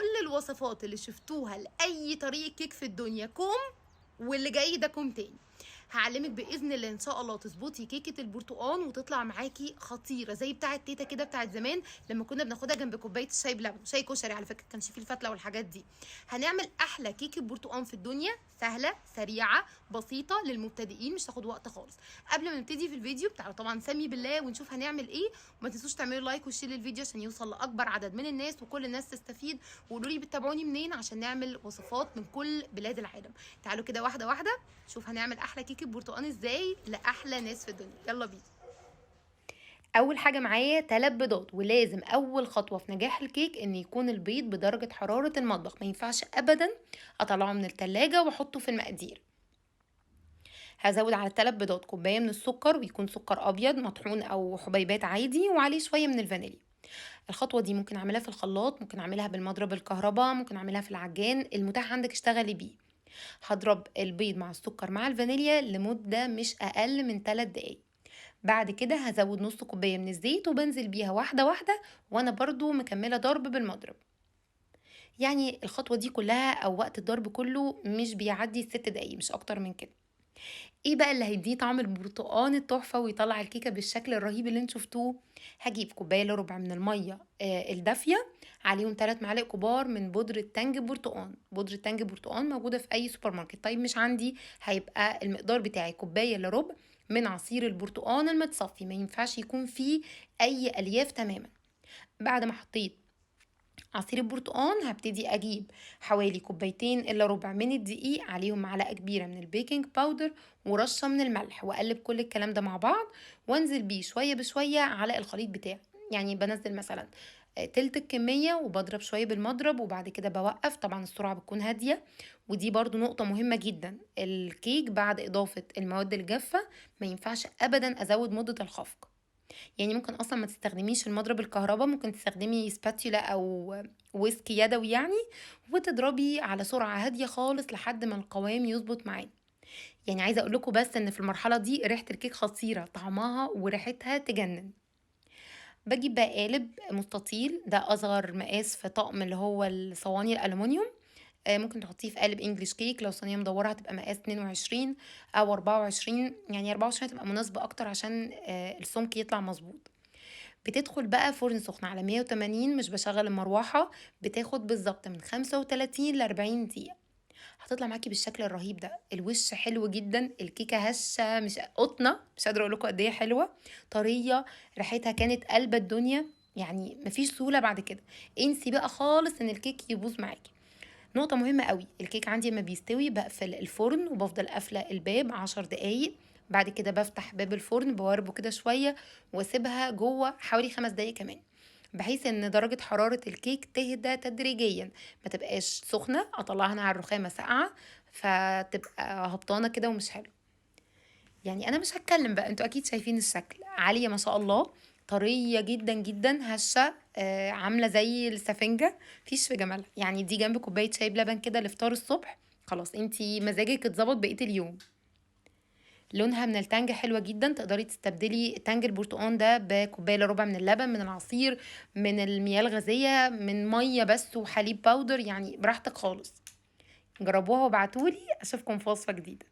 كل الوصفات اللي شفتوها لاي طريقه كيك في الدنيا كوم، واللي جاي ده كوم تاني. هعلمك باذن الله ان شاء الله تظبطي كيكة البرتقال وتطلع معاكي خطيرة زي بتاعه تيتا كده بتاعه زمان لما كنا بناخدها جنب كوباية الشاي بلبن، شاي كشري على فكرة كانش فيه الفتله والحاجات دي. هنعمل احلى كيكة برتقال في الدنيا، سهلة سريعة بسيطة للمبتدئين، مش تاخد وقت خالص. قبل ما نبتدي في الفيديو تعالوا طبعا سمي بالله ونشوف هنعمل ايه، وما تنسوش تعملوا like و share للفيديو عشان يوصل لاكبر عدد من الناس وكل الناس تستفيد، وقولوا لي بتتابعوني منين عشان نعمل وصفات من كل بلاد العالم. تعالوا كده واحدة واحدة شوف هنعمل احلى كيكة برتقال ازاي لاحلى ناس في الدنيا. يلا بينا. اول حاجة معايا 3 بيضات، ولازم اول خطوة في نجاح الكيك ان يكون البيض بدرجة حرارة المطبخ، ما ينفعش ابدا اطلعه من التلاجة واحطه في المقادير. هزود على ال3 بيضات كوباية من السكر، ويكون سكر ابيض مطحون او حبيبات عادي، وعليه شوية من الفانيليا. الخطوة دي ممكن اعملها في الخلاط، ممكن اعملها بالمضرب الكهرباء، ممكن اعملها في العجان، المتاح عندك اشتغلي بيه. هضرب البيض مع السكر مع الفانيليا لمدة مش أقل من 3 دقايق. بعد كده هزود نص كوباية من الزيت وبنزل بيها واحدة واحدة، وأنا برضو مكملة ضرب بالمضرب. يعني الخطوة دي كلها أو وقت الضرب كله مش بيعدي 6 دقايق، مش أكتر من كده. ايه بقى اللي هيديه طعم البرتقان التحفة ويطلع الكيكة بالشكل الرهيب اللي انتوا شفتوه؟ هجيب كوباية الا ربع من المية الدافية، عليهم 3 معالق كبار من بودرة تانج برتقان. بودرة تانج برتقان موجودة في أي سوبر ماركت. طيب مش عندي، هيبقى المقدار بتاعي كوباية الا ربع من عصير البرتقان المتصفي، ما ينفعش يكون فيه أي ألياف تماما. بعد ما حطيت عصير البرتقان هبتدي اجيب حوالي كوبايتين الا ربع من الدقيق، عليهم معلقه كبيرة من ال baking powder ورشه من الملح، واقلب كل الكلام ده مع بعض وانزل بيه شوية بشوية على الخليط بتاعي. يعني بنزل مثلا تلت الكمية وبضرب شوية بالمضرب، وبعد كده بوقف. طبعا السرعة بتكون هادية، ودي برضو نقطة مهمة جدا. الكيك بعد اضافه المواد الجافه ما ينفعش ابدا ازود مده الخفق. يعني ممكن اصلا ما تستخدميش المضرب الكهرباء، ممكن تستخدمي spatula او whisk يدوي يعني، وتضربي على سرعة هادية خالص لحد ما القوام يظبط معاك. يعني عايزه اقول لكم بس ان في المرحلة دي ريحه الكيك خطيرة، طعمها وريحتها تجنن. بجيب بقى قالب مستطيل، ده اصغر مقاس في طقم اللي هو الصواني الالومنيوم، ممكن تحطيه في قالب English cake. لو صينية مدورة هتبقى مقاس 22 او 24، يعني 24 هتبقى مناسبة اكتر عشان السمك يطلع مظبوط. بتدخل بقى فرن سخن على 180، مش بشغل المروحة، بتاخد بالظبط من 35 ل 40 دقيقة. هتطلع معاكي بالشكل الرهيب ده، الوش حلو جدا، الكيكه هشه مش قطنه، مش قادرة اقول لكم قد ايه حلوة، طرية، ريحتها كانت قلبه الدنيا، يعني مفيش سهولة بعد كده. انسي بقى خالص ان الكيك يبوظ معاكي. نقطة مهمة قوي، الكيك عندي لما بيستوي بقفل الفرن وبفضل قافلة الباب 10 دقايق، بعد كده بفتح باب الفرن بوربه كده شوية واسيبها جوه حوالي 5 دقايق كمان، بحيث ان درجة حرارة الكيك تهدى تدريجيا، ما تبقاش سخنة اطلعها انا على الرخامة ساقعة فتبقى هبطانة كده ومش حلو. يعني انا مش هتكلم بقى، انتوا اكيد شايفين الشكل، عالية ما شاء الله، طرية جدا جدا، هشة، عاملة زي السفنجة، مفيش في جمالها. يعني دي جنب كوباية شاي بلبن كده لفطار الصبح، خلاص انتي مزاجك اتظبط بقية اليوم. لونها من التانج حلوة جدا، تقدري تستبدلي تانج البرتقان ده بكوباية الا ربع من اللبن، من العصير، من المياه الغازية، من مية بس وحليب powder، يعني براحتك خالص. جربوها وابعتولي، اشوفكم في وصفة جديدة.